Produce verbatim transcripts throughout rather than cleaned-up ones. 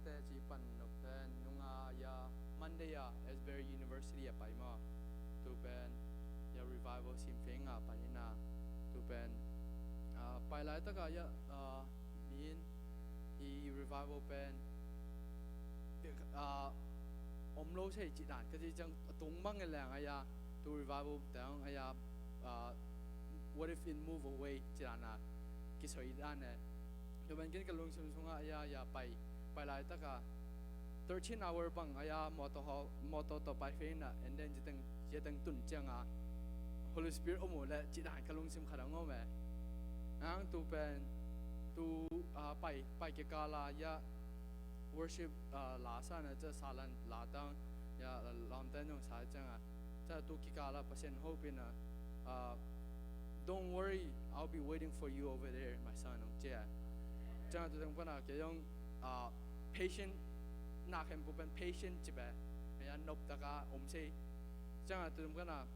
Te ci pan nop pen nunga ya Monday a Asbury University a pai maw. Tu pen ya revival sim feng a pai ina. Tu pen ah, pai laitaka ya ah, min i revival pen ah, om lo sei ci dan ka ci ciang a tung mang e leng a ya tu revival teng a ya ah, what if it move away ci dan a kisoi dan e. Tu pen ken ka lungsim sunga ya ya pai pai laitaka thirteen hour bang a ya motor ho motor to pai fei na and then ziteng ziteng tun cianga Holy Spirit om uh le ci dan ka lungsim khat a ngom e. Ang tu pen tu ah, pai pai kikala ya worship ah, la sa na ca salan la tang ya lamte nong sa cianga ca tu kikala Pasian hopina ah, don't worry, I'll be waiting for you over there, my son, ong cia. Cianga tu teng pana kei yong ah, patient na khen pu pen patient ci be ya nop taka om sei. Cianga tu teng pana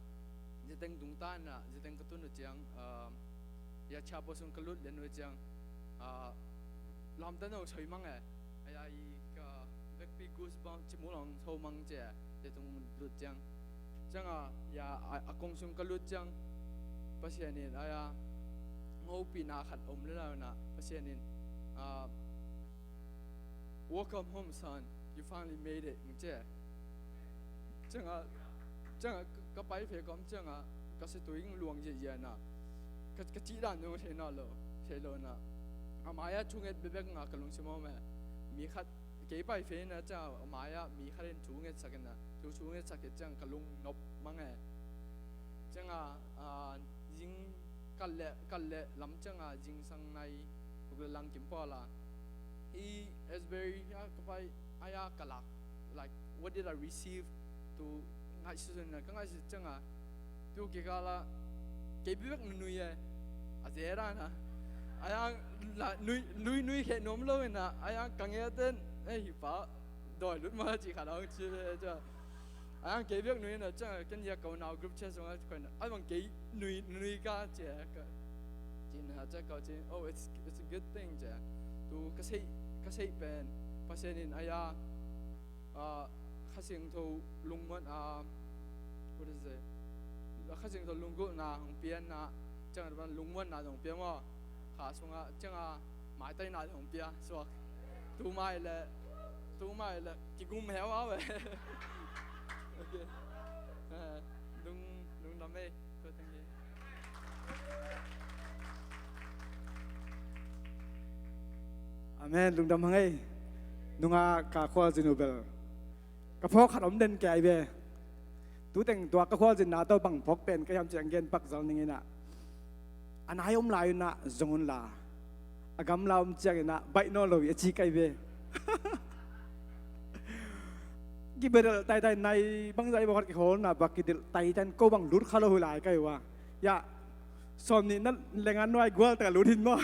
ziteng dung ta na ziteng ka tun ciang ah, ya chapel sung ka lut lian ciang ah, lamte nong soi mang e. Aya i ka vekpi goosebump ci mu long so mang cia te tung lut ciang. Cianga ya a kong sung ka lut ciang Pasian in aya hopina khat om le launa Pasian in ah, welcome home son, you finally made it, cia. Cianga cianga ka pai fe kom cianga ka si tuing luang ye ye na ka ka ci dan nong sei na lo sei lo na. Amaya chunget bebek nga ka lungsim om e. Mi khat kei pai fe na cianga amaya mi khat in chunget sakin na tu chunget sakin cianga ka lung nop mang e. Cianga ah, zing kal le kal le lam cianga zingsang nai uk le lang kim pawla i Asbury ya ka pai aya ka lak like what did I receive tu ngaihsut na ka ngaihsut cianga tu kikala kei bibek nunui e a zera na aya la nui nui nui khe nom lo ina aya ka nge ten e hi pa doi lut ma ci kha dong ci le cianga Ang kei biak nui na ciang ken ya ko nau group chat sung a koi na ai bang kei nui nui ka cia ka ci na cia ko ci oh it's it's a good thing cia. Tu ka sei ka sei pen Pasian in aya ah, Kha Siangtho lungmuan ah, what is it? Kha Siangtho lunggulhna hong pian na ciang ban lungmuanna hong pia maw? Kha sunga cianga maitaina hong pia suak. Tu mai le tu mai le kigum heu a ve. Okay. Eh, lung lungdam ei. Ko teng ei. Amen. Lungdam hang ei. Nunga ka khualzin uh bel ka phawk khat om den kei ve. Tuteng tua ka khualzinna tawh bang phawk pen ka hiam ciang gen pak zal ning inah a nai om lai unah zong unla a gamla om ciang inah baih nawn lo hi a ci kai ve. Kibedelh taitai nai bangzah i bawkhat kikholna bak kidelh taitan ko bang lut kha lo hi lai kai uh a. Yah, sawm nih na lengan nuai gual taka lut hin maw?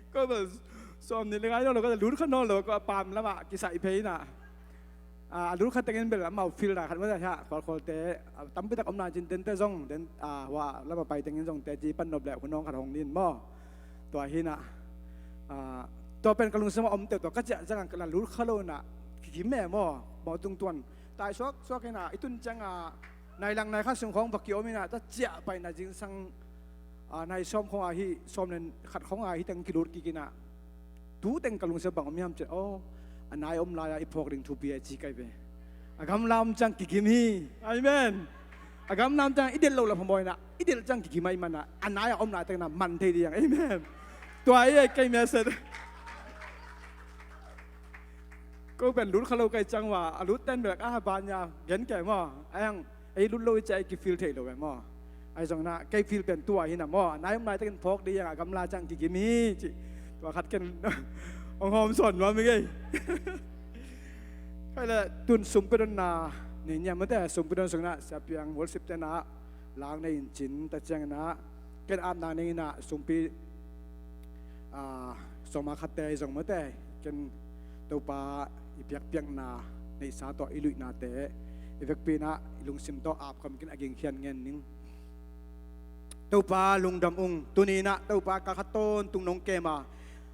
Ko bel sawm nih le ngai nawn lo ka lut kha nawn lo ko a paam lamah kisai phei inah a lut kha tengin bel amau fil na khat mah hiah khualkhualte tampitak om na cin dente zong den hua lamah pai tengin zong teci pan nop le hun hong khat hong nin maw? Tua hinah tua pen ka lungsim a om teuh tua ka ciah ciangah la lut kha lo inah kikim e maw? Maw tungtuan tai suak suak inah i tun ciangah nai lang nai khat sung khawng va kiom inah ta ciah paina zingsang nai sawm khawng ahi sawm nen khat khawng ahi teng kilut kik inah tuteng ka lungsia bang om hiam ciah aw a nai om lai-ah i phawk ding thupi a ci kai ve. A gamla om ciang kikim hi. Amen. A gamla om ciang i delh lo la phamawh inah i delh ciang kikim ahi manah a nai-ah om lai teng inah man thei ding. Amen. Tua hi ei kei message. Ko pen lut kha lo kai ciang ua a lut ten bek a banya gen kei maw? Ai ang ei lut lo i ciah ei kifil thei lo e maw? Ai zong na kei fil pen tua hi na maw? Nai om lai takin phawk dih iang a gamla ciang kikim hi cih tua khat ken hong hawm sawn nuam hi ngei. Kai le tun sumpi donna nei niam mate sumpi don sung na siapiang worship te na lang nei in cin ta ciang na ken apna nei na sumpi sawma khatte i zong mate ken Topa i piakpiakna neihsa tawh i luihnate i vekpi inah i lungsim tawh apkham kin a gingkhian ngen ning. Topa lungdam ung. Tuni inah Topa kal khat tawntung nong kem a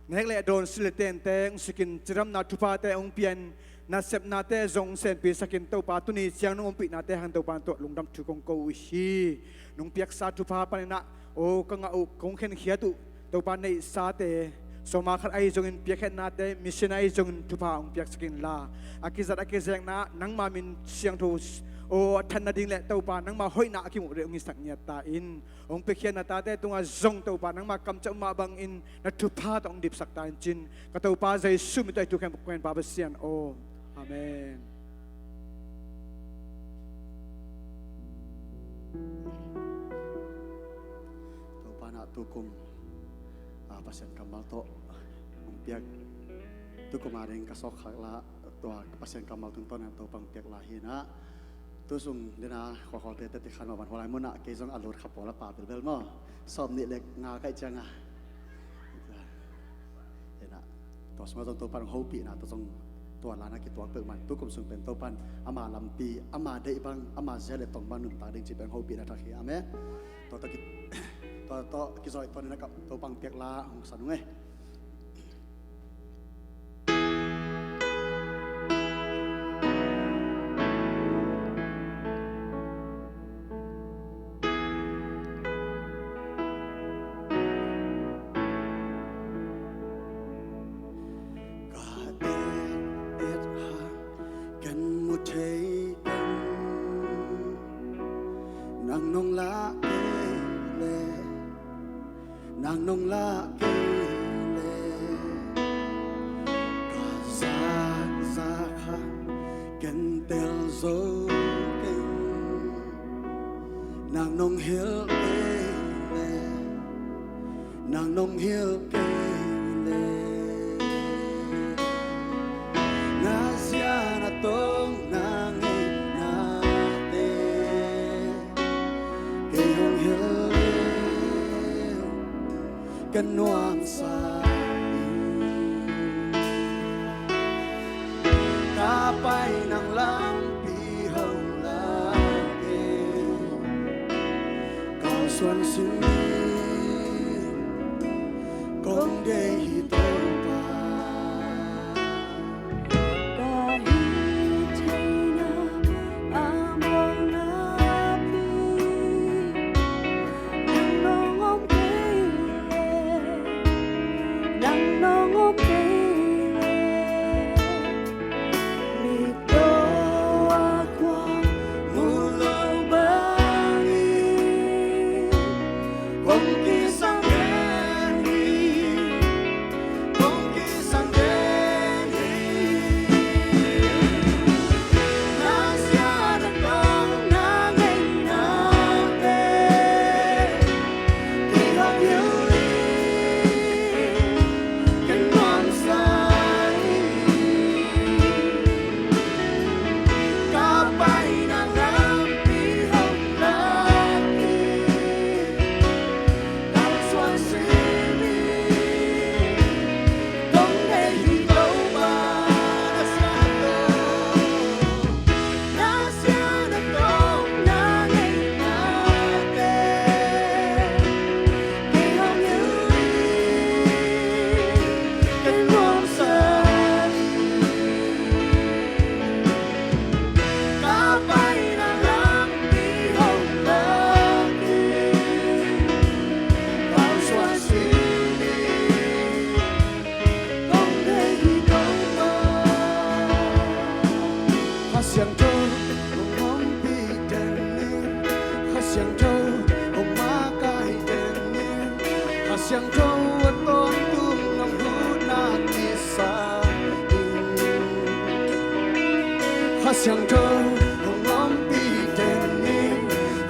Nek le dawn, sil le tente hong sikin, cidamna thuphate hong pian, nasepnate zong senpisakin, Topa tuni ciang nong ompihnate hang Topa na tuah lungdam thu kong ko uh hi. Nong piaksa thupha paninah aw ka ngah uh, kong khenkhiat uh Topa neihsate, sawma khat ahi zongin piakkhiatnate, mission ahi zongin thupha hong piaksak inla, a kizat a kizekna nangma min siangtho aw a than nading le Topa nangma hoihna a kimuh ding hong hisak ngiat ta in. Hong piakkhiat na tate tungah zong Topa nangma kamciam mah bangin na thupha tawh hong dipsak ta in cin, ka Topa Jesu min tawh hih thu khen, khen Pa Pasian aw. Amen. Topa na tukum a Pasian kammal tawh hong piak, tukum a ding ka sawkkhak la, tua Pasian kammal tungtawn a Topa hong piak la hi na. Tu sung dena khuakhualte teti khan mah ban hualai munah kei zong a lut kha pawl a pa bilbel maw? Sawm nih le nga kaih cianga. Ina, tua sungah zong Topan hong hopihna tua zong tua lana kituak peuh man. Tukum sung pen Topan ama lampi, ama deih bang, ama zia le tong bang nuntak ding ci pen hong hopihna thak hi. Amen. Tua tawh ki, tua tawh kizawh tua nina kap Topa hong piak la hong san ung e. Ka et et ha ken mu thei ken, nang nong lah kei le, nang nong lah kei le, ka zak zak ha ken tel zo ken, nang nong hilh kei le, nang nong hilh kei le, na zia na tong na ngeihnate kei hong hilh le ka nuamsa in, ka pai nang lampi hong la kei, kalsuan sin ding kong deih hi Topa. Ka hih theihna a mawkna pi, nang nong om kei le, nang nong om kei le, mit to a khua mu lo bangin kong kisang den hi, kong kisang den hi. Na zia na tong na ngeihnate kei hong hilh ding ka nuamsa in, ka pai nang lampi hong la kei, kalsuan sin ding kong deih hi Topa. Na zia na tong, na zia na tong na ngeihnate kei hong hilh ding ka nuamsa in, ka pai nang lampi hong la kei, kalsuan sin ding kong deih hi Topa. Kha Siangtho hong ompih den in, Kha Siangtho hong makaih den in, Kha Siangtho a tawntung nong huhna kisam in. Kha Siangtho hong ompih den in,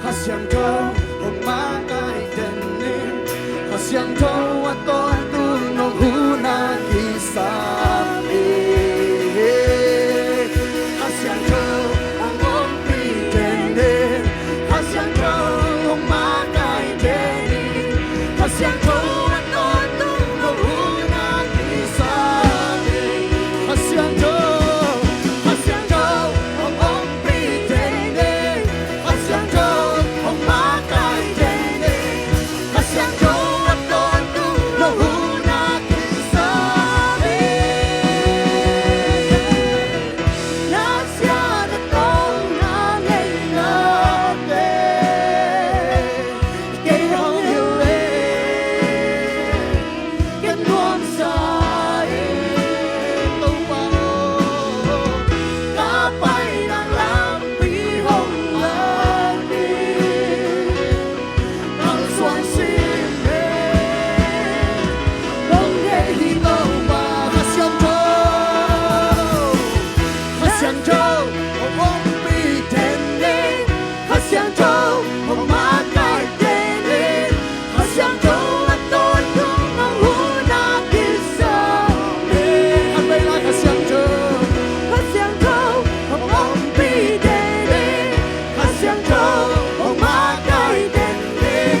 Kha Siangtho hong makaih den in, Kha Siangtho a tawntung nong huhna kisam in. Kha Siangtho hong ompih den in, Kha Siangtho hong makaih den in, Kha Siangtho a tawntung nong huhna kisam in. Kha Siangtho, Kha Siangtho hong ompih den in, Kha Siangtho hong makaih Kha Siangtho hong ompih den in, Kha Siangtho hong makaih den in, Kha Siangtho a tawntung hong hun a kisam in. Kha Siangtho, Kha Siangtho hong ompih den in, Kha Siangtho hong makaih den in,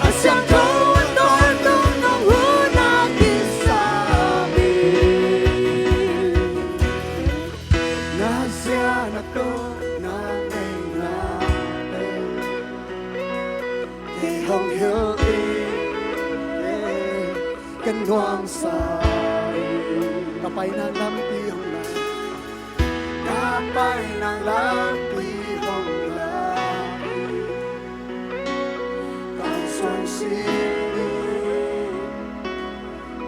Kha Siangtho a tawntung hong hun a kisam in. Na zia na to na nei na pe, kei hong hilh in, ka nuamsa in. Ka paina lampi hong la, ka paina lampi hong la, ka suang si in.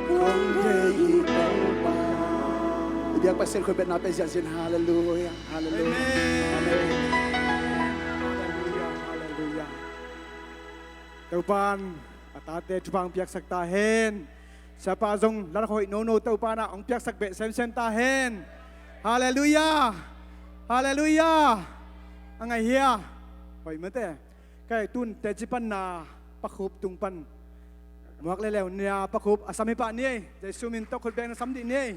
Kong thei hi Topa. I biak Pasian khut betna pe ziahziah. Halleluiah. Halleluiah. Amen. Amen. Halleluiah. Halleluiah. Topa'n a tate thupha hong piaksak ta hen. Siapa zong lalak hoih nono Topa'n a hong piaksak beh semsem ta hen. Halleluiah. Halleluiah. A ngai hia? Hoih mate. Kei tun teci panna Pa Khup tung pan muak leleu nia, Pa Khup a sam hi pah ni ei. Jesu min tawh khut beng na sam dih ni ei.